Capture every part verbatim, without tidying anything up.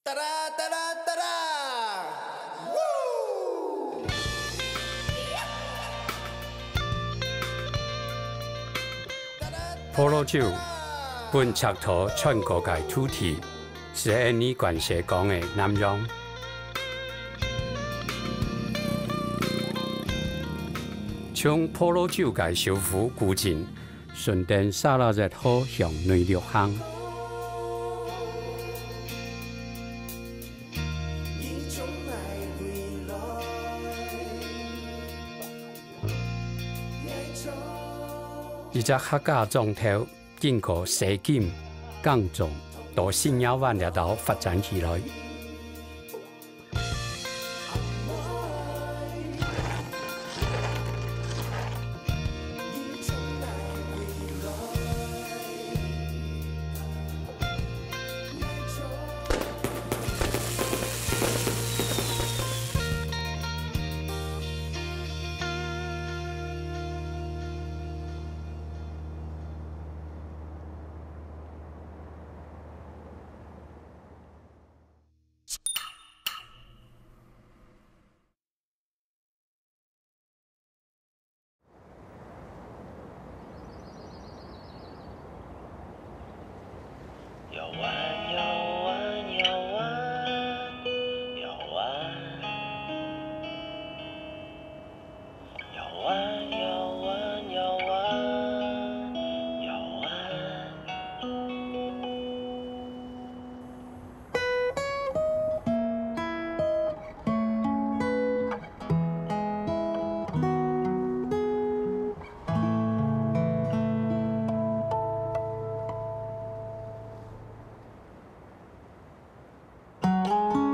哒啦哒啦哒啦！Woo！婆羅洲，分赤道穿過个土地，係𫣆俚慣勢講个南洋。從婆羅洲个首府古晉， 順等沙拉熱河向內陸行。一隻客家庄頭經過西金、耕種，到新爪灣這兜發展起來。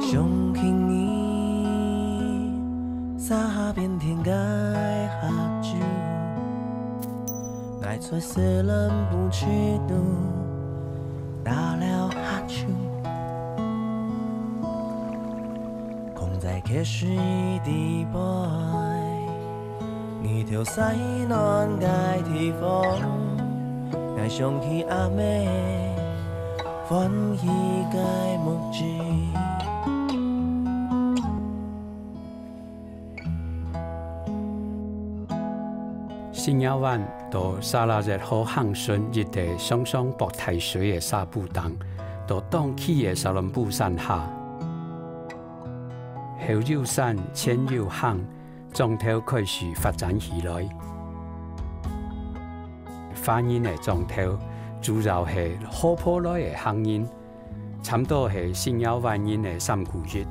想起你，沙邊天个下晝，𠊎在雪人步去路，打了哈欠。空在溪水底背，你頭晒暖个地方，𠊎想起阿姆 歡喜个目汁。新爪灣到沙拉熱河行順一垤雙雙駁大水个沙埔頂，到當起个沙崙埔山下。後有山，前有行， 庄頭開始發展起來。華人个庄頭，主要係河壩來个客人，差毋多係新爪灣人个三分之一。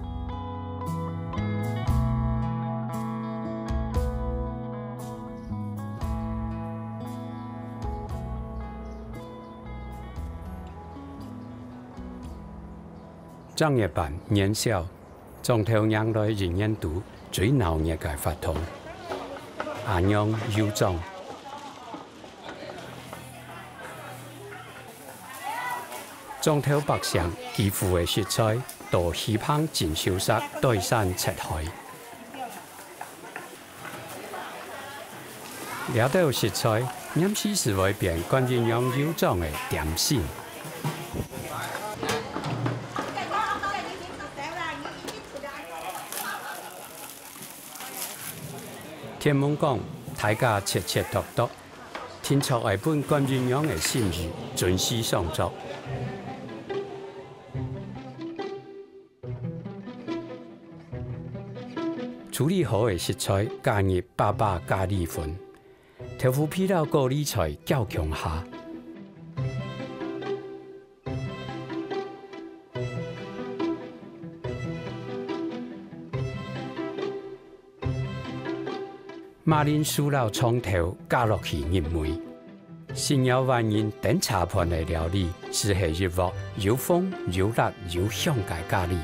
正月半元宵， 庄頭迎來一年度最鬧熱个活動，阿娘遊庄。庄頭百姓寄付个食材，到戲棚進修室代山切開。 這兜食材，黏時就會變觀音娘遊庄个點心。天文講，大家切切剁剁，定著愛分觀音娘个心意，準時上桌。 處理好个食材加入粑粑咖哩粉，豆腐皮摎高麗菜攪共下。馬鈴薯摎長豆加落去入味。 新爪灣人頂茶盤个料理，就係一鑊又紅又辣又香个咖哩。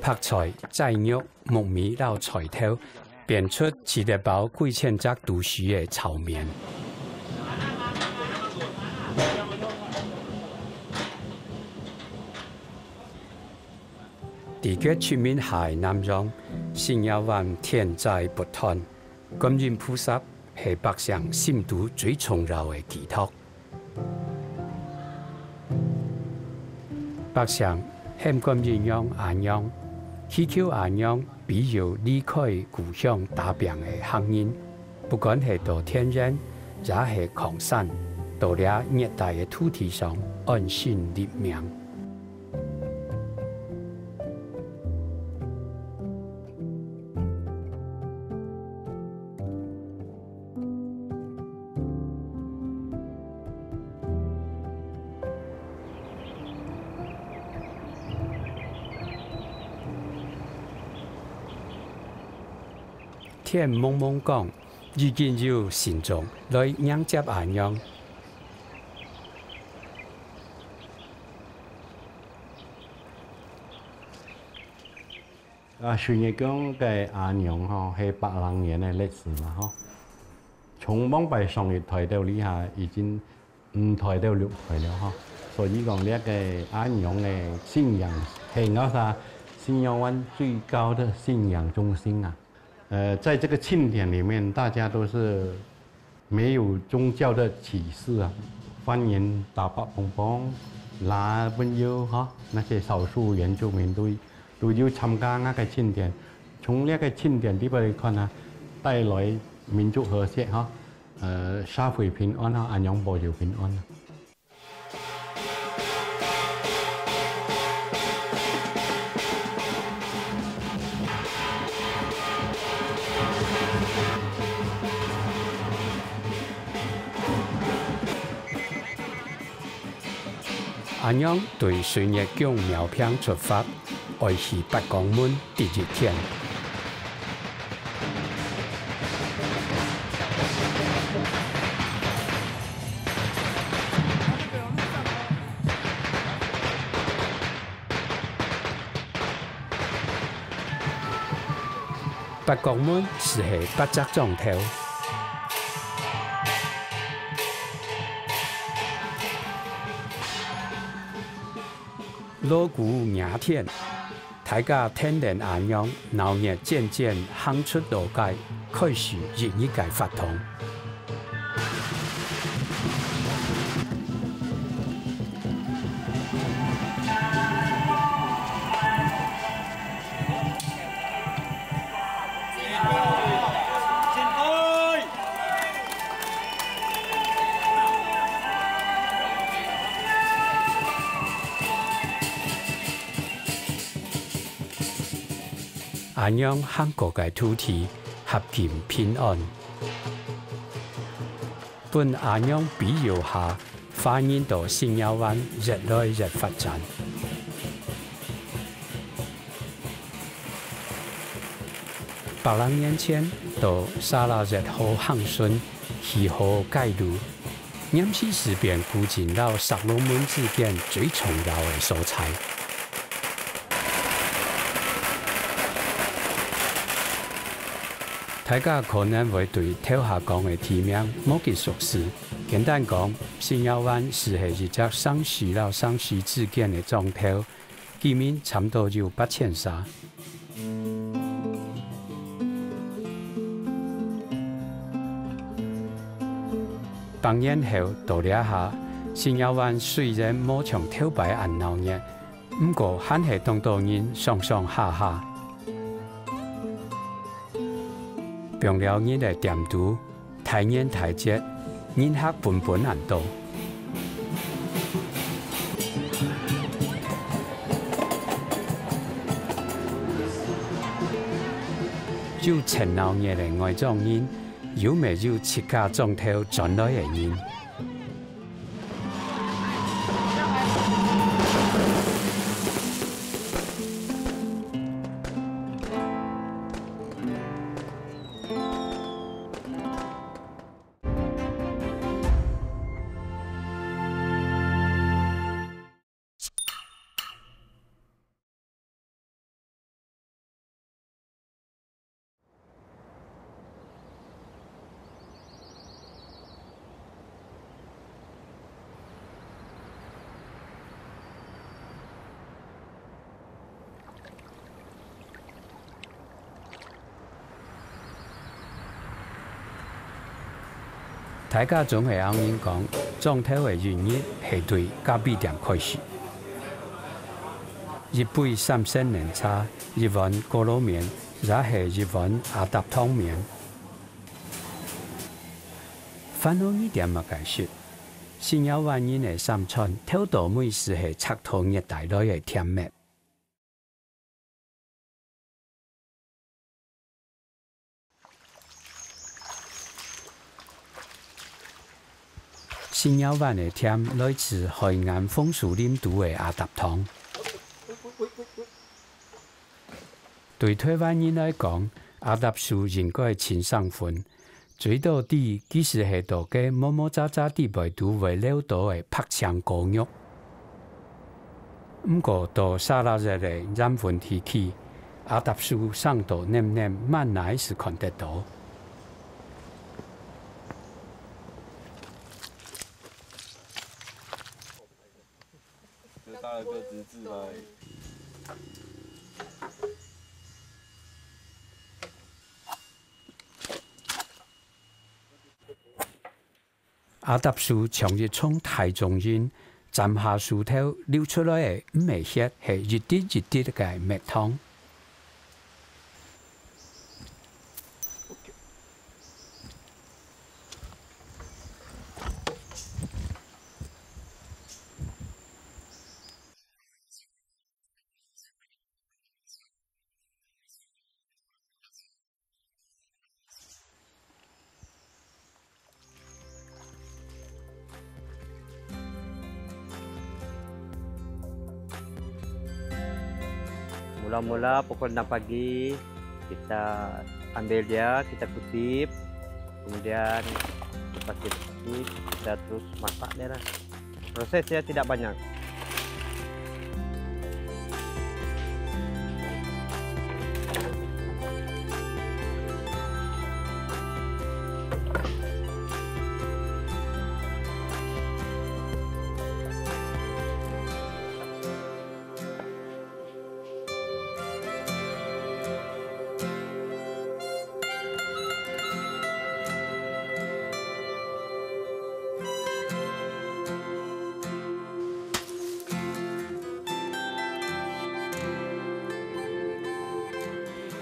白菜、齋肉、木米摎菜頭，變出七隻包幾千隻都市个炒麵。在佢出名下个南洋，聖耀灣天災不斷，觀音菩薩係百姓心肚最重要个寄託。 百姓喊觀音娘阿娘，祈求阿娘庇佑離開故鄉打拚个客人，不管係到田園，也係礦山，到這熱帶个土地上安身立命。 天濛濛光，已經有信眾來迎接阿娘。 啊，水月宮个阿娘吼，係百零年个歷史嘛吼。從往擺上一代到這下，已經五代到六代了吼。所以講，這個阿娘个信仰係𠊎儕聖耀灣最高的信仰中心啊。呃，在這個慶典裡面，大家都是 沒有宗教的歧視啊，歡迎打白蹦蹦、拉朋友哈，那些少數原住民都，都有參加那個慶典。從那個慶典裡邊來看啊，帶來民族和諧哈，呃，社會平安哈，恁樣保佑平安啊。 阿娘對水月宮廟坪出發，愛去八角門第一天。 八角門就係八隻庄頭。鑼鼓迎天，大家跈等阿娘鬧熱煎煎行出老街，開始一日个活動。 阿娘行過个土地，合境平安。分阿娘庇佑下，華人到聖耀灣越來越發展。百零年前，到沙拉熱河行船，起好街路， 念時事變古晉摎石龍門之間最重要个所在。大家可能會對頭下講个地名無幾熟識。簡單講，聖耀灣就係一隻城市摎城市之間个庄頭，居民差毋多有八千儕。 百年後到這下，聖耀灣雖然無像頭擺恁鬧熱，毋過還係當多人上上下下。放尞日个店肚， 大年大節，人客本本恁多。有趁鬧熱个外庄人，有乜有自家庄頭轉來个人。大家總係恁樣講，莊頭个一日係對咖啡店開始。一杯三色奶茶，一碗可樂麵，也係一碗阿達湯麵。 煩惱你點麼个食？新饒灣人个三餐，頭到尾就係赤道熱帶來个甜味。新饒灣个甜來自海岸紅樹林肚个阿達湯。 對臺灣人來講，阿達樹應該盡生份，最多知其實係到該毛毛渣渣地背肚會留到个白淨果肉。毋過到沙拉熱个鹽分地區，阿達樹生到淰淰，滿哪就看得到。 就大家各自自拍。阿達樹像一叢大種人，斬下樹頭流出來个毋係血，係一滴一滴个蜜糖。 Mula-mula pukul enam pagi, kita ambil dia, kita kutip, kemudian lepas kita kutip, kita terus masak dia lah. Prosesnya tidak banyak.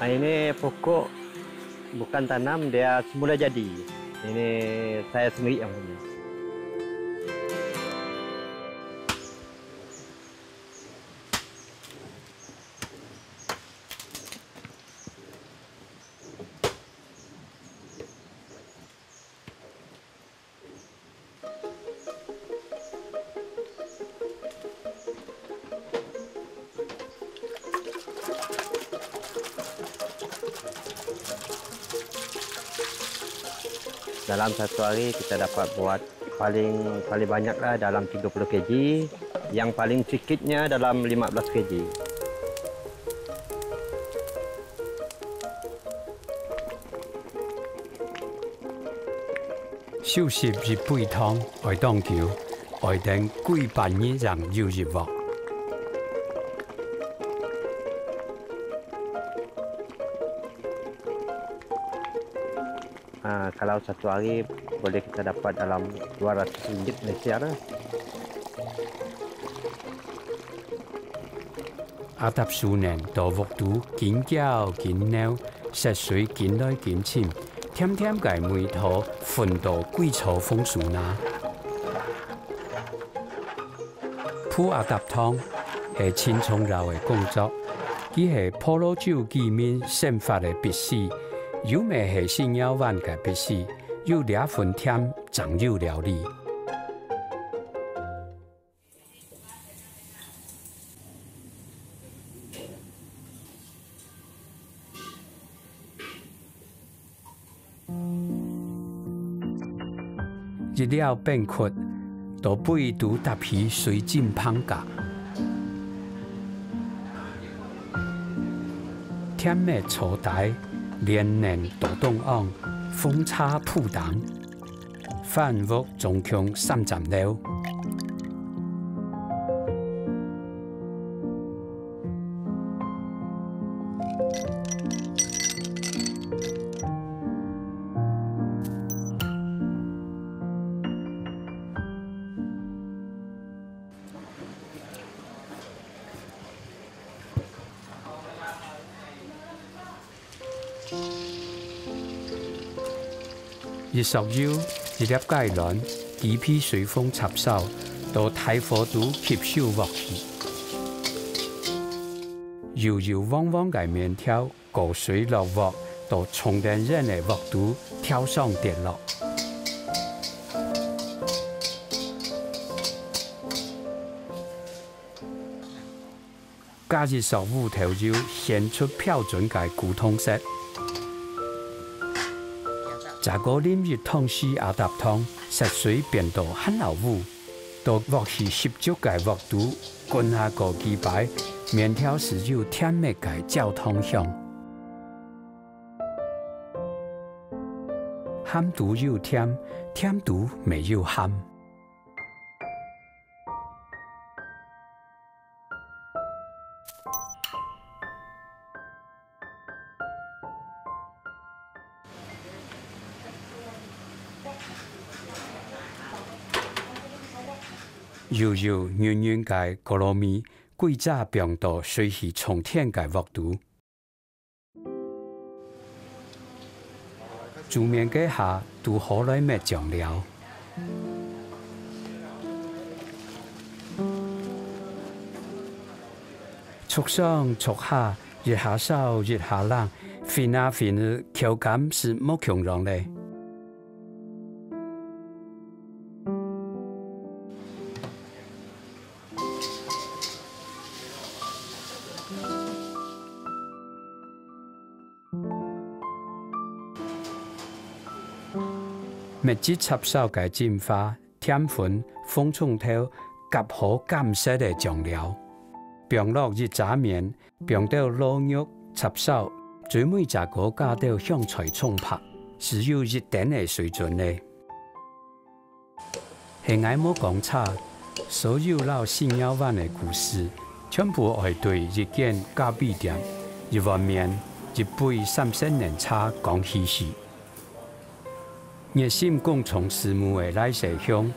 Ah, ini pokok bukan tanam, dia semula jadi. Ini saya sendiri yang punya. Dalam satu hari kita dapat buat paling, paling banyak lah dalam tiga puluh kg, yang paling sikitnya dalam lima belas kg. 收集一杯糖愛當久，愛等幾百日正有一鑊。 Ah, kalau satu hari boleh kita dapat dalam dua ratus ringgit Malaysia lah. 阿達樹乳到鑊肚緊攪緊扭，色水緊來緊深，甜甜个味道混到歸座紅樹林。 抔阿達糖係盡重要个工作，佢係婆羅洲居民生活个必須，又乜係新饒灣个必須，有這份甜正有料理。 一了冰窟，到杯肚搭起水晶膨架。甜蜜草底，蓮藕到中央，紅茶鋪頂。 飯屋總共三層樓。一撮油，一粒雞卵，雞皮隨風插梢，到大火肚吸收鑊氣。油油黃黃个麵條，過水落鑊，到衝等煙个鑊肚跳上跌落。 加一撮烏豆油，顯出標準个古銅色。再過淋一湯匙阿達湯，色水變到還老烏。到鑊氣十足个鑊肚，滾下過幾擺，麵條就有甜蜜个焦糖香。鹹肚有甜，甜肚乜有鹹。 油油軟軟个咕嚕米，歸隻放到水氣充填个鑊肚。 煮麵該下，都好來搣醬料。逐上逐下，一下燒一下冷，洐啊洐，口感就無共樣咧。 搣至插梢个精華、澱粉、紅蔥頭，合好鹹色个醬料，放落一隻面，放兜老肉、插梢，最尾再過加兜香菜蔥白，就有一等个水準咧。 係𠊎無講差，所有摎新耀灣个故事，全部愛對一間咖啡店、一碗麵、一杯三色奶茶講起始。熱心工程師母个來勢凶，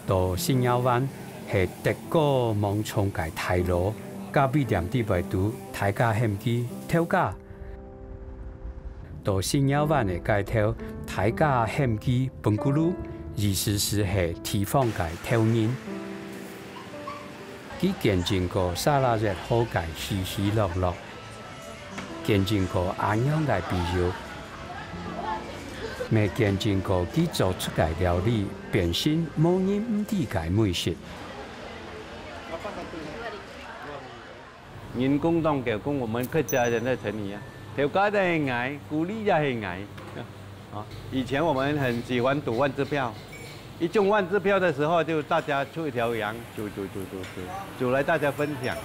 到新耀灣係德高望重个大老，咖啡店裡背肚，大家喊佢頭家。 到新耀灣个街頭，大家喊佢本咕嚕，意思就係地方个頭人。佢見證過沙拉越河个起起落落，見證過阿娘个庇佑，乜見證過佢做出个料理變成無人毋知个美食。 人工當狗工，我們客家人的成語啊，頭家也係𠊎，咕哩也係𠊎。啊，以前我們很喜歡賭萬字票，一中萬字票的時候，就大家出一條羊，煮煮煮煮煮，煮來大家分享。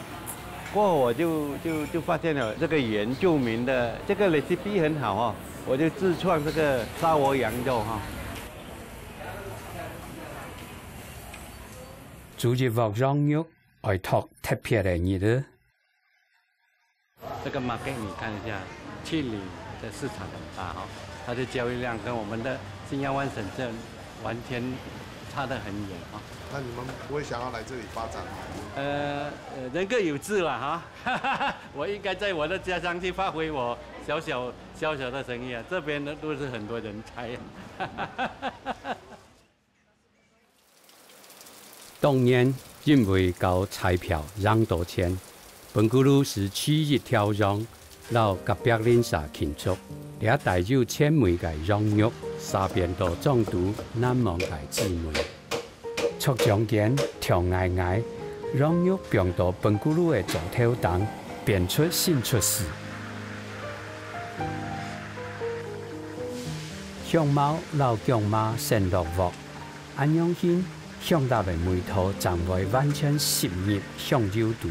過後我就就就發現了這個原住民的這個 recipe 很好哦，我就自創這個砂鍋羊肉哈。煮一鑊羊肉， 愛擇特別个日仔。這個 market 你看一下，七里的市場很大哈，它的交易量跟我們的新耀灣省鎮完全差得很遠哈。那你們不會想要來這裡發展嗎？呃，呃，人各有志了哈，我應該在我的家鄉去發揮我小小小小的生意啊，這邊呢都是很多人才。 當然，因為搞彩票贏到錢，本咕嚕就飼一條羊，摎隔壁鄰舍慶祝。這帶有甜味个羊肉，煞變到莊肚難忘个滋味。桌中間暢𠊎𠊎，羊肉放到本咕嚕个灶頭頂，變出新趣事。香茅摎薑嫲先落鑊， 恁樣形，香辣个味道正會完全滲入香油肚。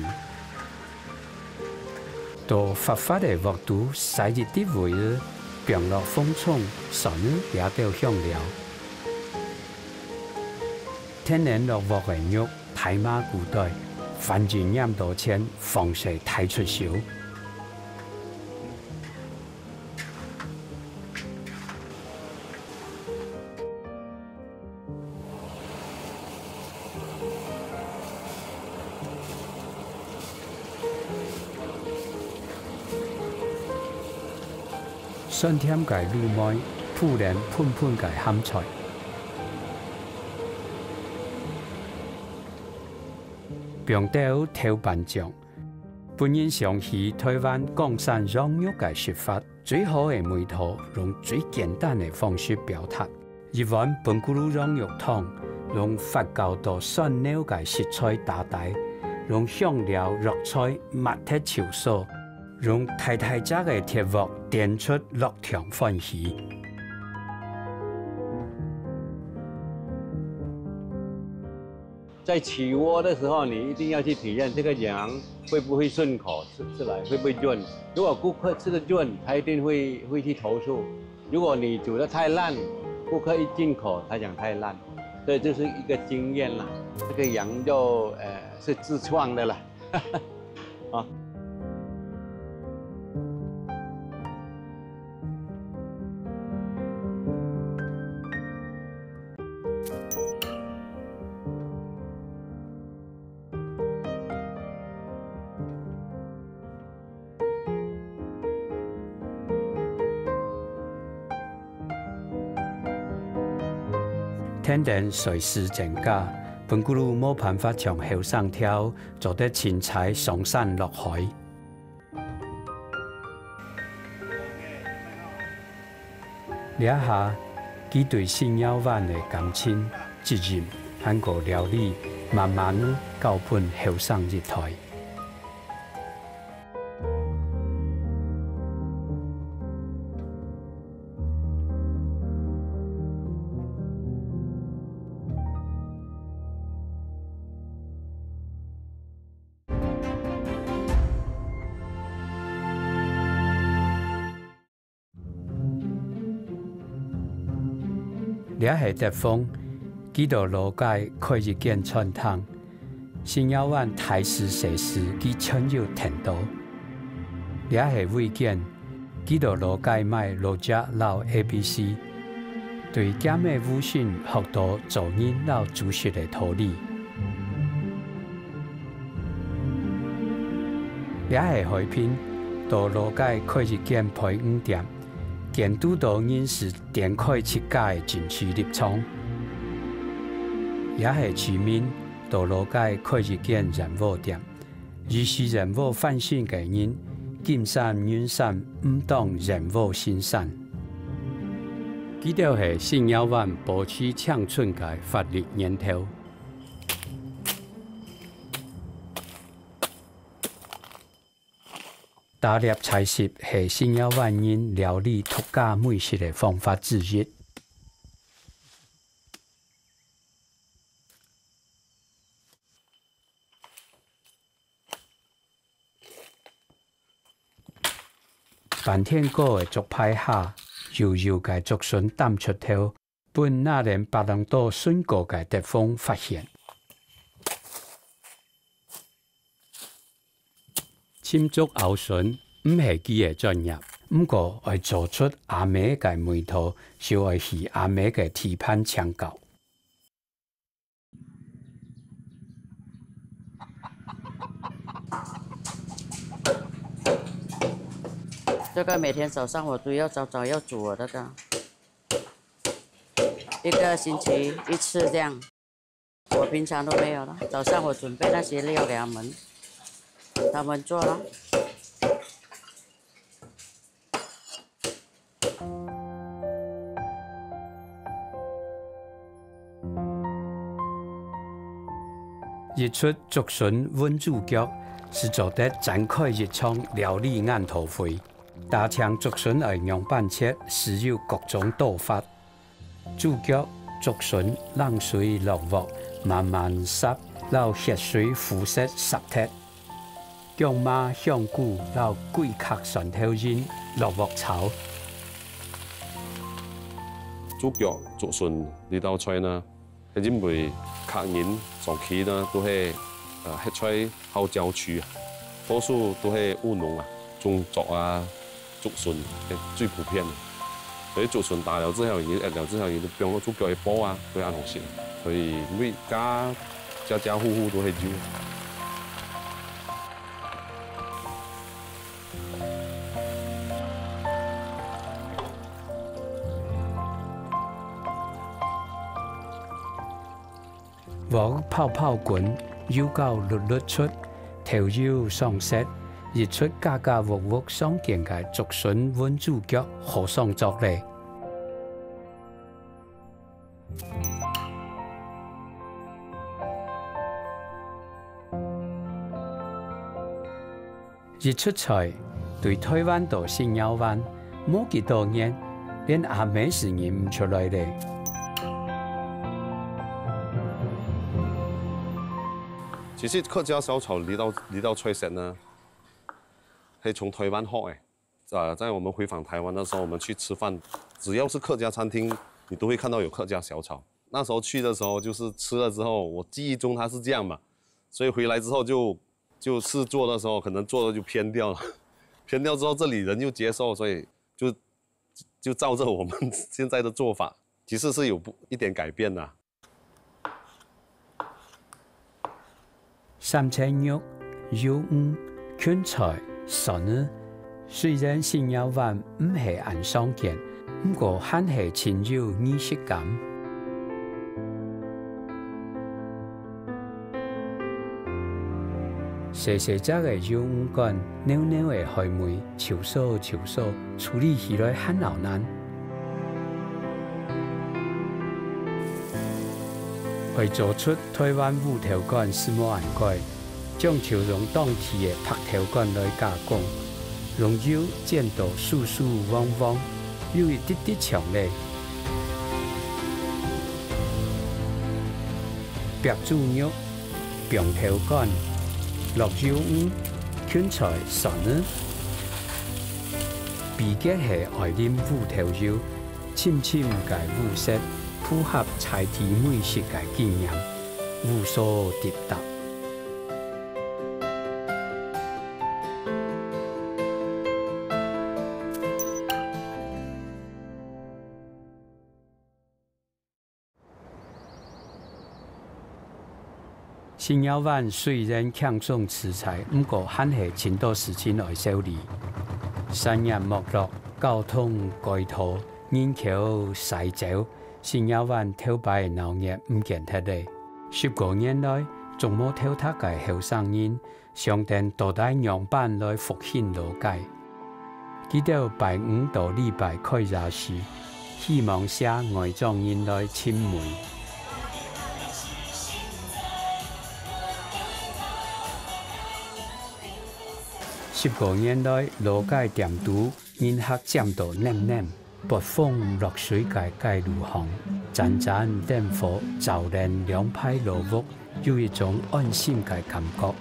到發發个鑊肚，撒一滴味仔，放落紅蔥、蒜仔這兜香料。天然落鑊个肉，大嫲古代，凡人拈到錢，方勢大出手。 酸甜个滷味，浮輪粉粉个鹹菜。放兜豆瓣醬，分人想起臺灣廣產羊肉个食法。 最好个味道用最簡單个方式表達。一碗本咕嚕羊肉湯，用發酵到蒜頭个色彩打底，用香料、藥材抹忒臭臊，用大大隻个鐵鑊煎出落湯歡喜。 在起鍋的時候，你一定要去體驗這個羊會不會順口吃出來，會不會韌。如果顧客吃得韌，他一定會，會去投訴。如果你煮得太爛，顧客一進口，他講太爛。所以這是一個經驗啦。這個羊肉，呃，是自創的啦。啊。 天頂隨時增加，本咕嚕無辦法像後生條，做得清採上山落海。 這下，佢對新窯灣个感情、責任，還過料理，慢慢交分後生一代。 這係德豐，佢在老街開一間餐廳，新窯灣大事細事佢全有跈到。這係偉健，佢在老街賣老汁摎A B C，對佢个父親學到做人摎煮食个道理。 這係海平，在老街開一間配魚店，見堵到人係展開自家个政治立場。這係市民，在老街開一間燕窩店，於是燕窩翻身个人，金山銀山毋當燕窩先生。佢兜係新窯灣保持青春个活力源頭。 打獵採集係新窯灣人料理獨家美食个方法之一。半天哥个竹排下，幼幼个竹筍擔出頭， 分那連八郎多筍果个德豐發現。浸竹拗筍毋係佢个專業，毋過愛做出阿姆个味道，就愛去阿姆个地盤請教。 這個每天早上我都要早早要煮我那個，一個星期一次這樣，我平常都沒有了。早上我準備那些料給他們，他們做了。 一齣竹筍炆豬腳，係做得展開一場料理研討會。打青竹筍愛仰般切，係有各種刀法。 豬腳、竹筍、冷水落鑊，慢慢煠，摎血水腐蝕煠忒。薑嫲、香菇摎幾殼蒜頭仁落鑊炒。豬腳、竹筍這道菜呢，係因為客人長期呢都係，呃，歇在後郊區啊，多數都係務農啊，種作啊， 竹筍，係最普遍个。所以竹筍打了之後，佢一了之後，佢就放落豬腳个煲啊，會恁好食。所以每家家家戶戶都會有。鑊泡泡滾，油膏熝熝出，豆油上色，一齣家家屋屋常見个竹筍炆豬腳好上桌咧。 一出菜，對臺灣到新寮灣，無幾多年，連阿姆斯認毋出來咧。其實客家小炒這道，這道菜色呢，係從臺灣學个。 呃，在我們回訪臺灣的時候，我們去吃飯，只要是客家餐廳，你都會看到有客家小炒。那時候去的時候，就是吃了之後，我記憶中它是這樣嘛，所以回來之後就，就試做的時候，可能做的就偏掉了，偏掉之後這裡人又接受，所以就，就照著我們現在的做法，其實是有不，一點改變的。 三層肉、魷魚、芹菜、蒜仔，雖然新寮灣毋係恁常見，毋過還係盡有儀式感。細細隻个魷魚乾，醹醹个海味， 泅疏泅疏，處理起來還較難。愛做出臺灣烏豆乾斯無恁該，將就用當地个白豆乾來加工，用油煎到酥酥黃黃，有一滴滴像咧。煏豬肉， 放豆乾、落魷魚、芹菜、蒜仔。祕訣係愛淋烏豆油，深深个烏色，符合在地美食个經驗，烏疏滴答。 新寮灣雖然輕鬆自在，毋過還係盡多事情愛修理。產業沒落，交通改道，人口徙走，新寮灣頭擺鬧熱毋見忒咧。十過年來，種無頭殼个後生人， 想等到底仰般來復興老街。佢兜拜五到禮拜開夜市，希望吸外莊人來尋味。十過年來，老街店肚人客佔到淰淰。 潑風落水个街路項，盞盞燈火照亮兩排老屋，有一種安心个感覺。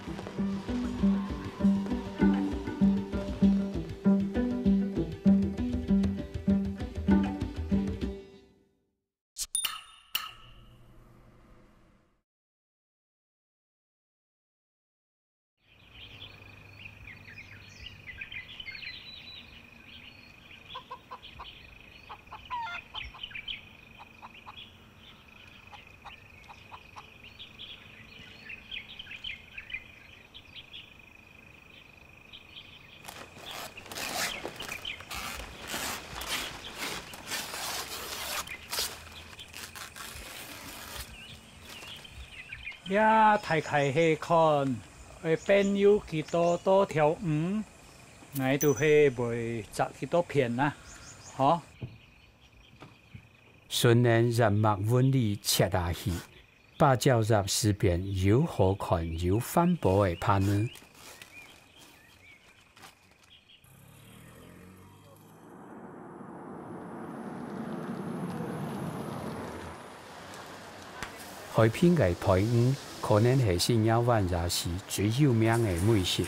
這大概係看，會變有幾多多條魚，𠊎都係會摘幾多片啊，吼。順等葉脈紋理切下去，芭蕉葉斯變又好看又環保个盤仔。 海邊个焙魚可能係新寮灣夜市最有名个美食。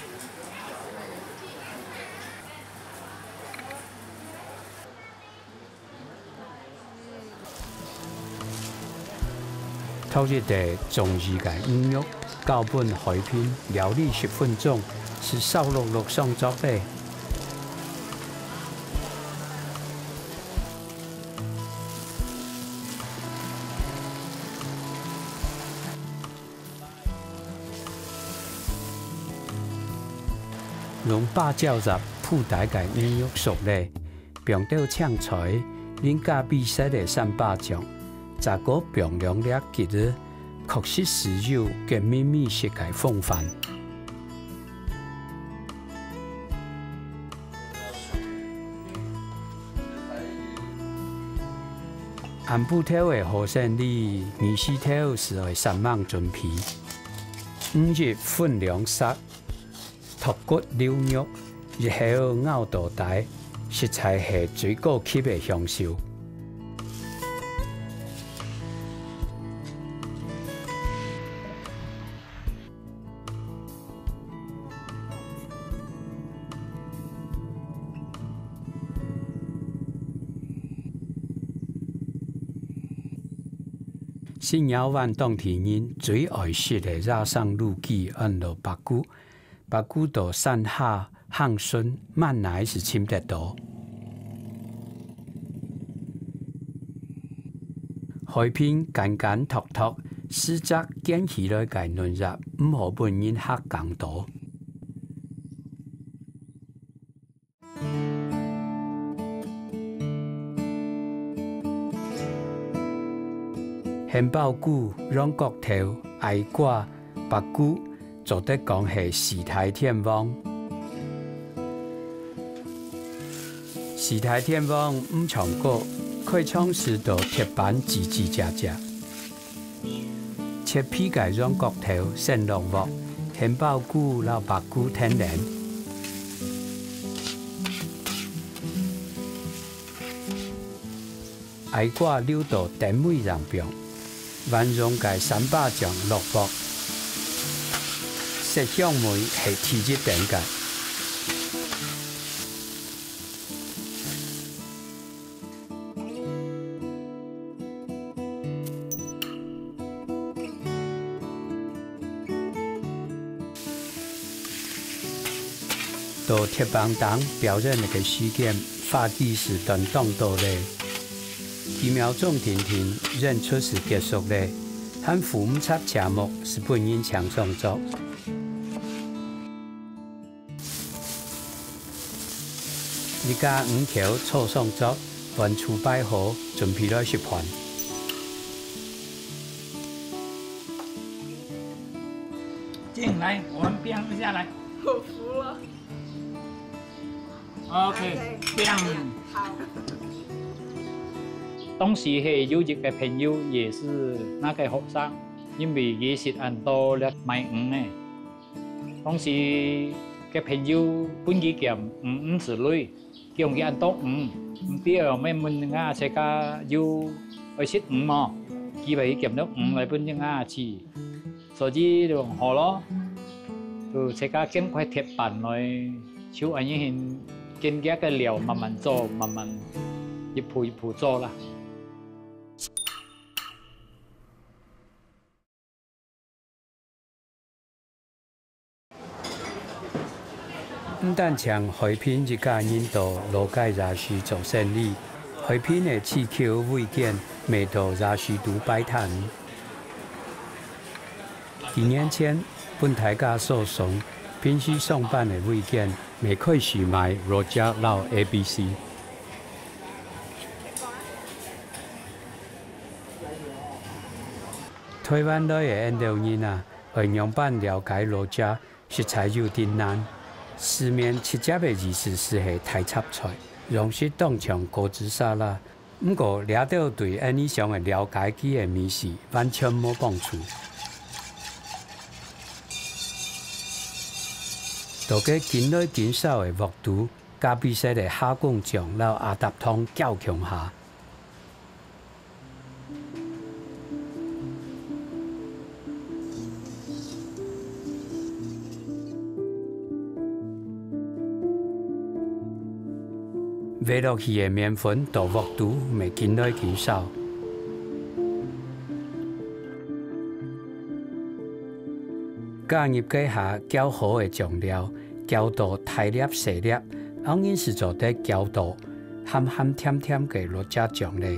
擇一垤中意个魚肉，交分海邊，料理十分鐘，斯燒熝熝上桌咧。 用芭蕉葉鋪底个魚肉熟咧，放兜青菜，淋咖啡色个三巴醬，再過放兩粒桔仔，確實係有佢美味食个風範。暗晡頭个好生理，日時頭就愛煞猛準備。五日分兩煞， 脫骨溜肉，一口咬到底，實在係最高級个享受。新爪灣當地人最愛食个野生路枝安到白牯， 白牯到山下行順滿哪就尋得到。海蘋乾乾脫脫，四隻捲起來个嫩葉，毋好分人客䟘到。 杏鮑菇、羊角頭、矮瓜、白牯，做得講係四大天王。四大天王毋唱歌，開場時到鐵板吱吱喳喳。 切皮个羊角頭先落鑊，杏鮑菇摎白牯添等。矮瓜溜到等尾正放，萬用个三巴醬落鑊，色香味係第一等个。 到鐵板頂表演个時間，花枝就斷當多咧。幾秒鐘停停，演出就結束咧，還赴毋掣謝幕，就分人請上桌。 一家五口坐上桌，碗箸擺好，準備來食飯。進來，我們變一下來。我服了。OK，OK，變。好。當時係有一個朋友也是那個學生，因為佢食恁多了買魚呢。 當時个朋友分佢撿魚毋使鐳，叫佢恁多魚，毋知愛問𠊎自家有愛食魚無？佢話佢撿到魚來分𠊎試，所以就好咯，就自家揀塊鐵板來，就恁樣形揀佢个料，慢慢做，慢慢一步一步做啦。 毋單淨海蘋一家人到老街夜市做生理，海蘋个市口位間，乜到夜市肚擺攤。幾年前，分大家所送，平時上班个位間，乜開始賣Rojak摎A B C。 臺灣來个𫣆兜人啊，愛仰般了解Rojak，實在有點難。字面直接个意思就係大插菜，樣式當像果子沙拉。毋過，這兜對𫣆俚想愛了解佢个味緒，完全無幫助。到該緊來緊燒个鑊肚，咖啡色个蝦公醬摎阿達湯攪共下， 煨落去个麵粉到鑊肚乜緊來緊燒。加入該下攪好个醬料，攪到大粒細粒，恁樣就做得攪到鹹鹹甜甜个Rojak醬咧。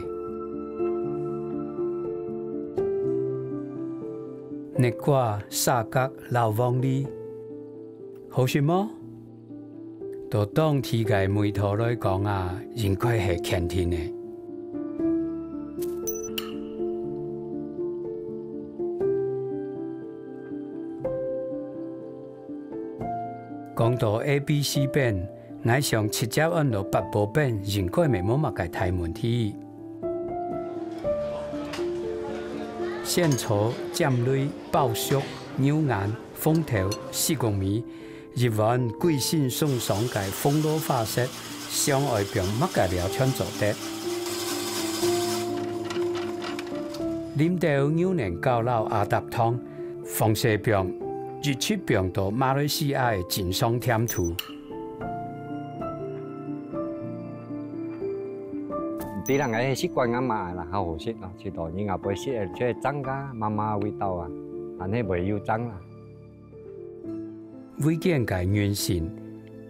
竻瓜、沙葛摎黃梨，好食無？到當地个味道來講啊，應該係肯定个。講到A B C餅，𠊎想直接安到八寶餅應該乜無麼个大問題。仙草、尖類、包粟、牛眼、紅豆、四角米，一碗貴姓送上个紅蘿蔔色，想愛放麼个料全做得。啉兜牛奶糕摎阿達湯， 放細放，一直放到馬來西亞个鎮上店肚。毋知啦，𠊎係習慣恁樣啦，較好食咯。食到人也毋會食，就係增加媽媽味道啊，還係會有增啦。 維健个韌性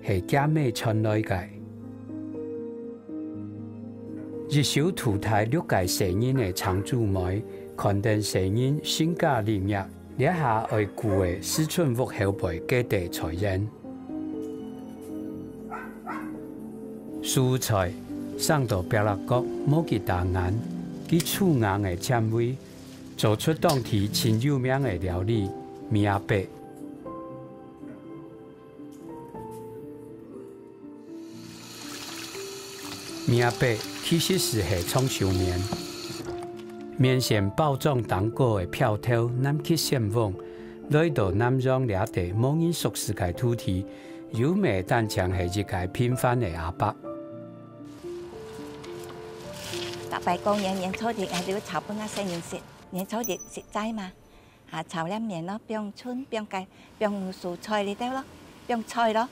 係厥姆傳來个。一手渡大六个細人个長子妹，看等細人成家立業，這下愛顧个斯春屋後背个地菜園。蔬菜生到壁角角，無幾打眼，佢粗硬个纖維，做出當地盡有名个料理——米阿伯。 米阿伯其實斯係長壽麵。麵線包裝頂高个標頭南極仙翁，來到南洋這兜無人熟識个土地，又毋單淨係一個平凡个阿伯。逐擺過年，年初一，𠊎兜炒分𠊎細人食，年初一食齋嘛。 啊，炒粒麵咯，放春，放个，放蔬菜裡頭咯，放菜咯。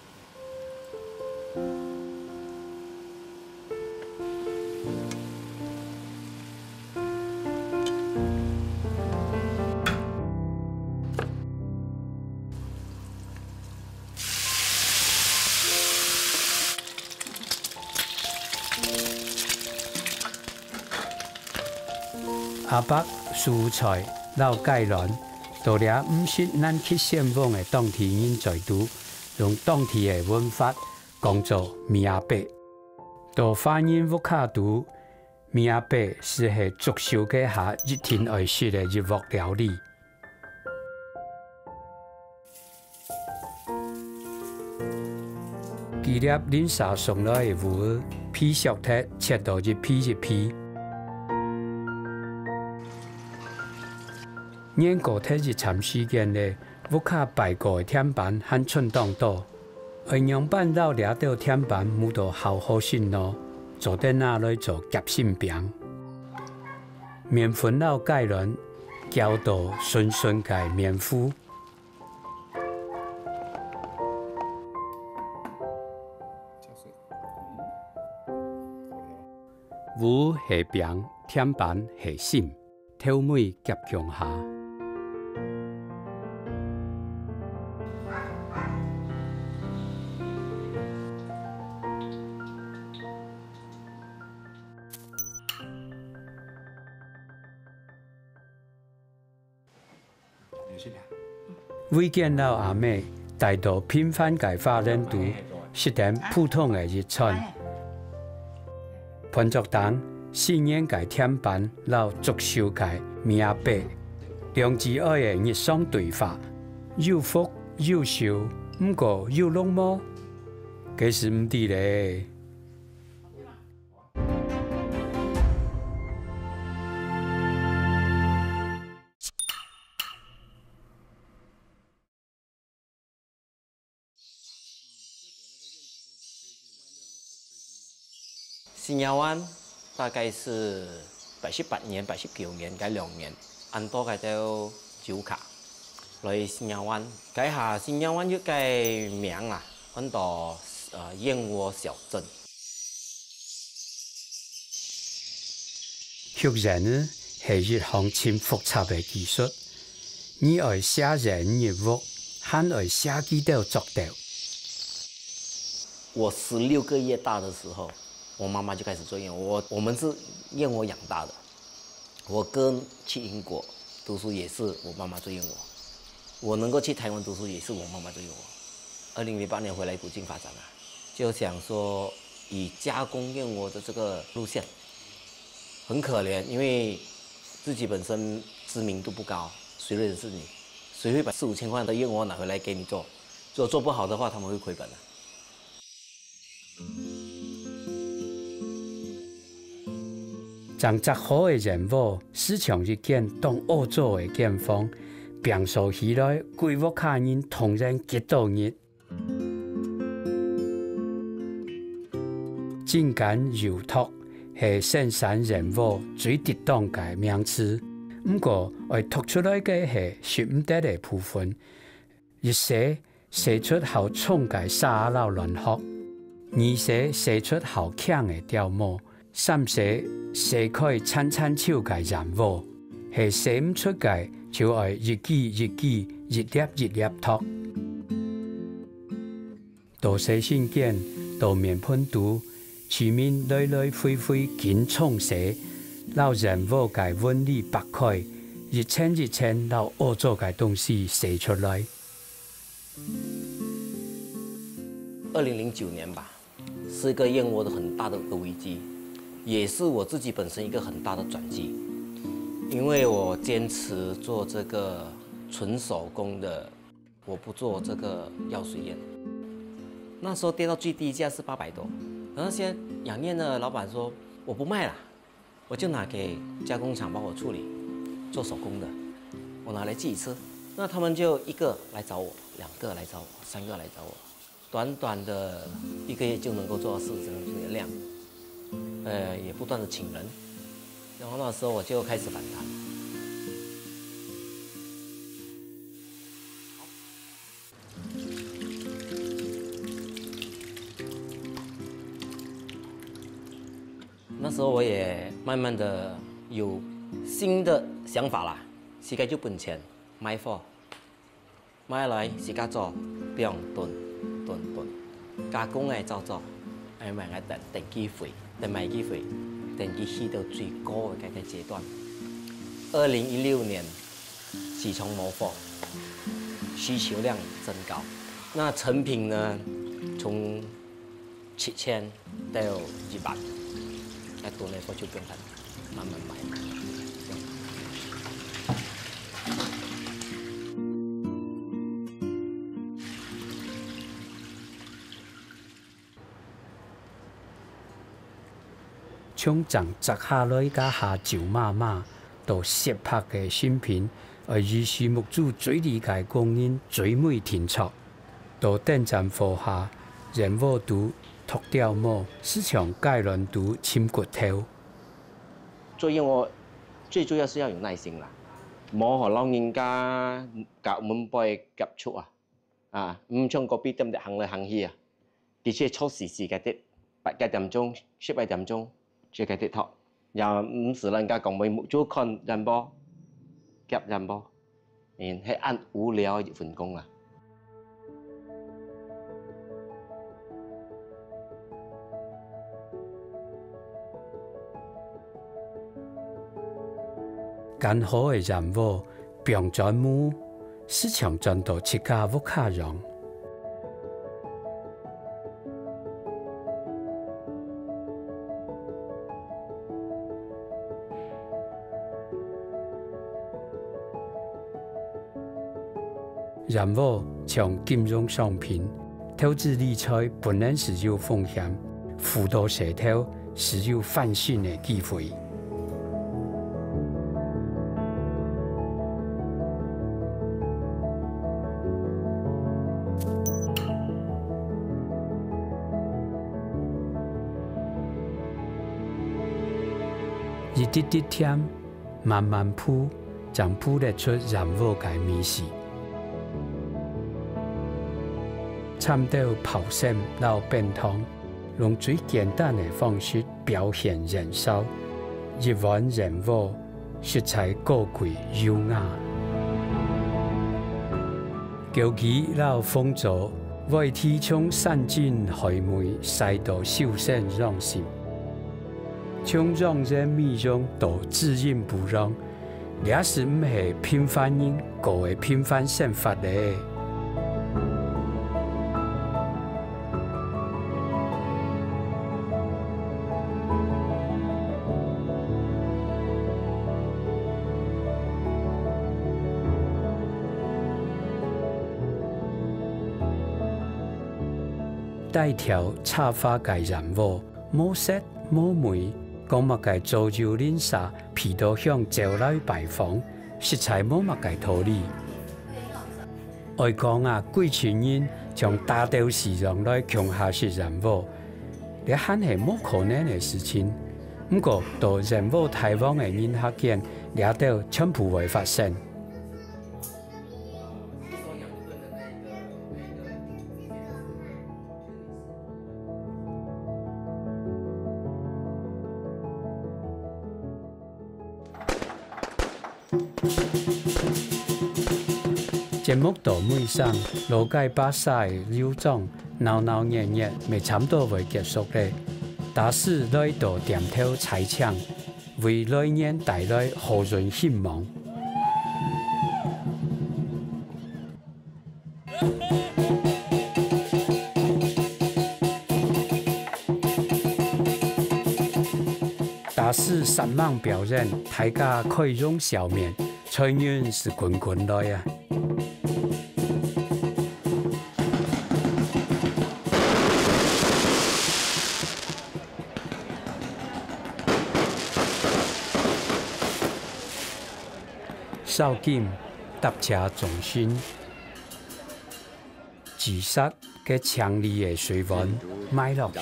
阿伯、蔬菜摎雞卵，到這毋識南極仙翁个當地人嘴肚，用當地个文法講做米阿伯。到華人屋下肚，米阿伯斯係祝壽該下一定愛食个一鑊料理。 佢這鄰舍送來个芋仔，皮削忒，切到一皮一皮。年過忒一站時間咧，屋下擺過个甜粄還賰當多。愛仰般摎這兜甜粄糜到好好食呢？做得拿來做夾心餅。麵粉摎雞卵攪到順順个麵糊。 芋係餅，甜粄係心，頭尾夾共下。 維健摎阿姆戴到平凡个華人肚，食等普通个一餐。飯桌頂，新年个甜粄摎祝壽个米阿伯，兩子哀个日常對話，有福有壽，毋過有礱無？該斯毋知咧。 新亞灣大概係八十八年、八十九年該兩年，恁多該兜遊客來新亞灣。該下新亞灣有個名啊，安到，呃，燕窩小鎮。畜燕仔係一項盡複雜个技術，你愛射燕入屋，還愛射幾多隻竇。我十六個月大的時候，我媽媽就開始做燕窩，我，我們是燕窩養大的。我哥去英國讀書也是我媽媽做燕窩，我能夠去台灣讀書也是我媽媽做燕窩。二零零八年回來古晉發展啊，就想說以加工燕窩的這個路線，很可憐，因為自己本身知名度不高，誰認識你？誰會把四五千塊的燕窩拿回來給你做？如果做不好的话，他们会亏本的。 整紮好个燕窩，就像一間當好做个間房，平常起來，歸屋下人當然極到熱。浸間油托係生產燕窩最適當个名詞，毋過愛托出來个係食毋得个部分。 一洗，洗出好重个沙摎卵殼；二洗，洗出好輕个鳥毛；三洗，洗開青青草个燕窩。係洗毋出个，就愛一支一支、一粒一粒托。到洗身間，到面盆肚，市面來來回回緊沖洗，摎燕窩个紋理擘開，一層一層摎屙糟个東西洗出來。 二零零九年吧，是一个燕窝的很大的一个危机，也是我自己本身一个很大的转机，因为我坚持做这个纯手工的，我不做这个药水燕。那时候跌到最低价是八百多，然后现在养燕的老板说我不卖了， 我就拿给加工厂帮我处理，做手工的，我拿来自己吃。那他们就一个来找我，两个来找我，三个来找我，短短的一个月就能够做到四十公斤的量，呃，也不断的请人。然后那时候我就开始反弹。 那时候我也慢慢的有新的想法啦，自家有本钱买货，买來自家做，放等等等，加工个照做，哎，買个等等機會，等買機會，等佢去到最高个个阶段。二零一六年，市场无货，需求量增高，那成品呢，从 七千到一万，該多个貨就不用等，慢慢买。從整摘下來个下晝嫲嫲，到雪白个新品，愛依序目珠最利个工人最尾定著。 到等站貨下，燕窩肚、托鳥毛、市場街輪肚尋骨頭。做燕窩最主要是要有耐心啦，無好老人家甲門背夾出啊，啊，毋像隔壁店仔行來行去啊，的確坐時時个得，八个點鐘、十个點鐘，就个得托。 也毋使人家講，每目珠看燕窩，夾燕窩，嗯，係恁無聊个一份工啊。揀好个燕窩，放轉模，就像轉到自家屋下樣。 燕窩像金融商品，投資理財本來就有風險，赴到事頭就有翻身个機會。 一滴滴添，慢慢鋪，正鋪得出燕窩个味緒。摻兜泡參摎冰糖，用最簡單个方式表現燃燒。一碗燕窩， 實在高貴優雅。枸杞摎紅棗，會提從山珍海味，曬到修身養性，從養顏美容到滋陰補陽，這就毋係平凡人過个平凡生活咧。帶條插花个燕窩，無色無味，講麼个左右鄰舍陪到鄉走來拜訪，實在無麼个道理。愛講啊，幾千人從大肚四方來共下食燕窩，這還係無可能个事情。毋過，到燕窩大王个人客間，這兜全部會發生。 節目到尾聲，老街巴剎个遊莊鬧鬧熱熱，乜差毋多會結束咧。大師來到店頭採青，為來年帶來好運興旺。 大師煞猛表演，大家開容笑面，財運係滾滾來啊！ 燒金、搭車、裝新，自殺个青綠个水碗賣落去。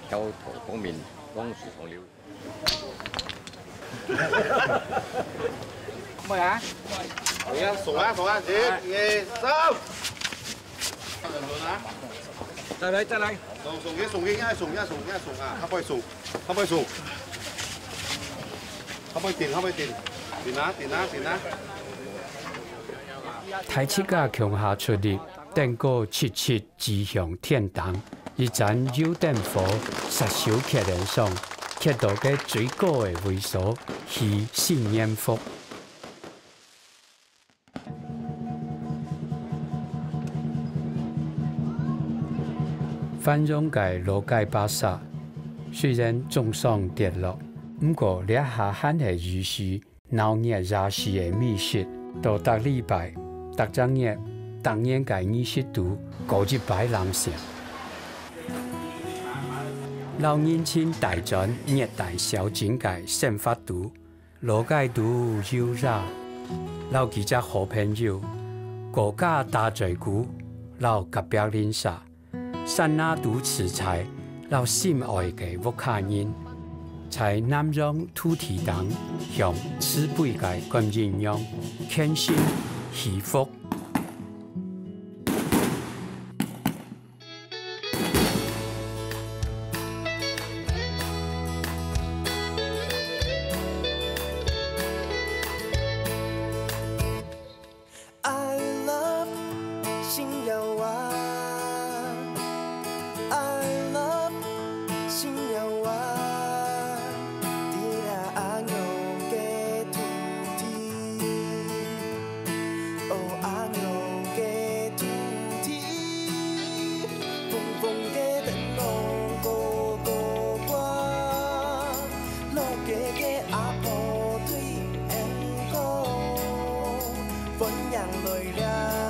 橋頭講明，講水同流。 喂啊！好呀，送啊，送啊，一、二、三。再來，再來。送，送佢，送佢，愛送，愛送，愛送啊！較快送，較快送，較快停，較快停，停啊，停啊，停啊！大自家共下出力，登高直直指向天頂，一盞油燈火，煞手㧒等上，㧒到个最高个位所，許新年福。 繁榮个老街巴剎，雖然縱橫跌落，毋過這下還係有時鬧熱夜市个美食，到逐禮拜、逐隻月、逐年个儀式肚，過一擺冷聲。摎人情帶轉熱帶小鎮个生活肚， 老街肚有影，摎佢隻好朋友，高架打嘴鼓，摎隔壁鄰舍，山林肚自在，摎心愛个屋下人，在南洋土地頂，向慈悲个觀音娘，虔誠祈福。 I love 新耀灣，I love 新耀灣。在這阿娘个土地，哦，阿娘个土地，紅紅个燈籠高高掛，老街个阿婆對𫣆講，歡迎來這。